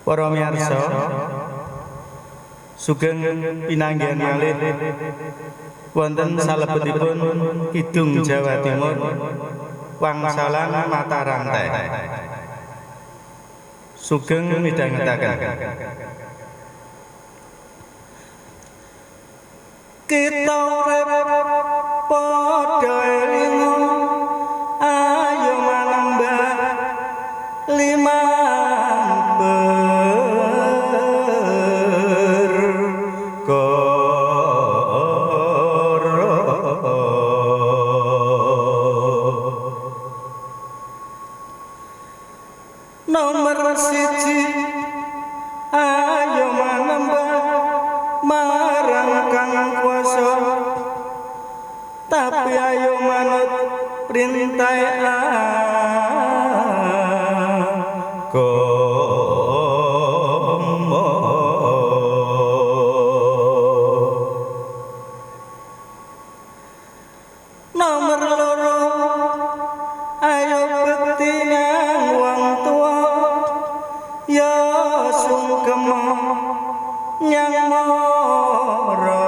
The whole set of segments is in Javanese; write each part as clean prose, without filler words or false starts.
Para miyarsa, sugeng pinanggihan malih wonten salebetipun Kidung Jawa Timur wangsalan mata rantai. Sugeng midhangetaken. Kita urip padha elinga, ayo manembah limang perkara. Nomor siji, ayo manembah marang kang kuasa, tapi ayo manut perintah agama. Nomor loro, ayo bekti nang wong tuwa, ya sungkema nyang mara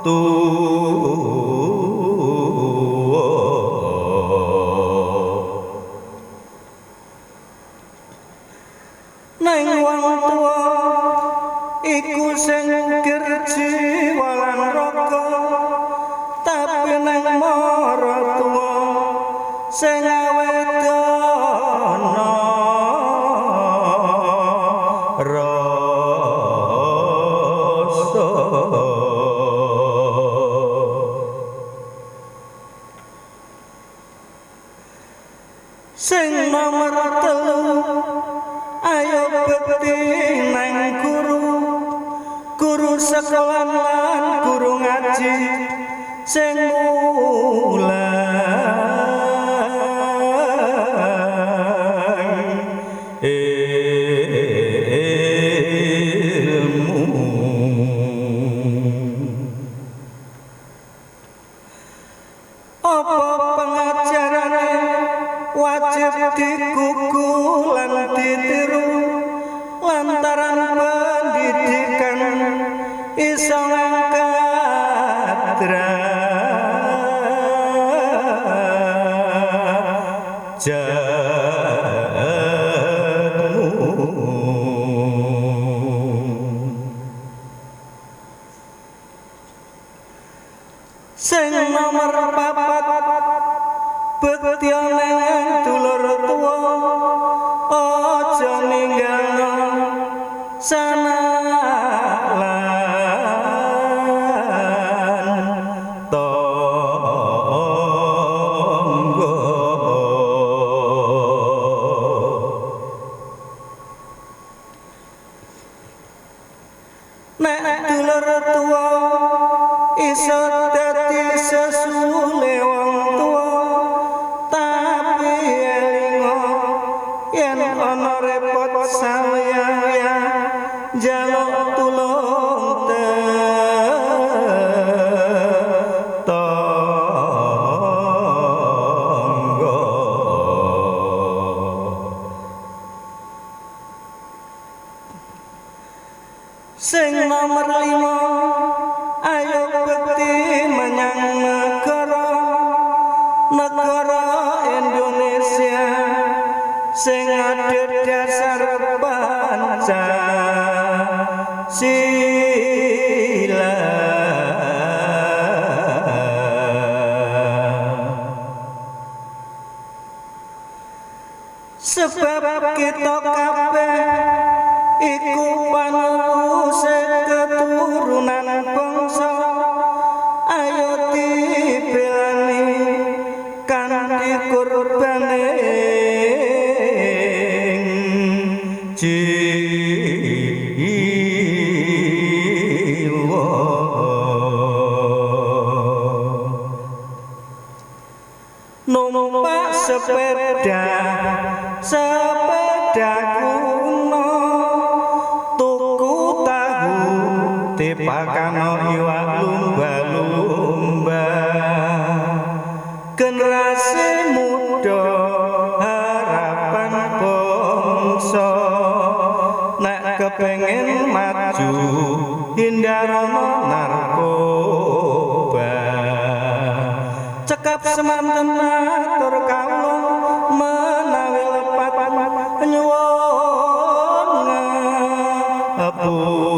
tuwa. Nang wong tuwa iku sing ngukir jiwa lan raga, tapi nang mara tuwa sing awedana rasa. Sing nomor telu, ayo bekti nang guru, guru sekolah lan guru ngaji sing mulang ilmu. Apa pengajarane wajib digugu lan ditiru, lantaran pendidikan iso ngangkat derajatmu. Sing nomor papat, bekti nang dulur tuwa, aja ninggalno sanak lan tangga. Nek dulur tuwa iso dadi sesule wong tuwa, tapi elinga yen ana repot sawya njaluk tulung tetangga. Sing nomor lima, ayo bekti menyang negara, negara Indonesia sing adhedhasar Pancasila. Sebab kita kabeh iku paneruse keturunan bangsa, ayo dibelani kanthi kurbane jiwa. Numpak sepeda, sepeda kuno, tuku tahu dipakano iwak lumba-lumba. Generasi muda Kepengin maju hindarono narkoba. Cekap semanten atur kawula, menawi lepat nyuwun ngapura.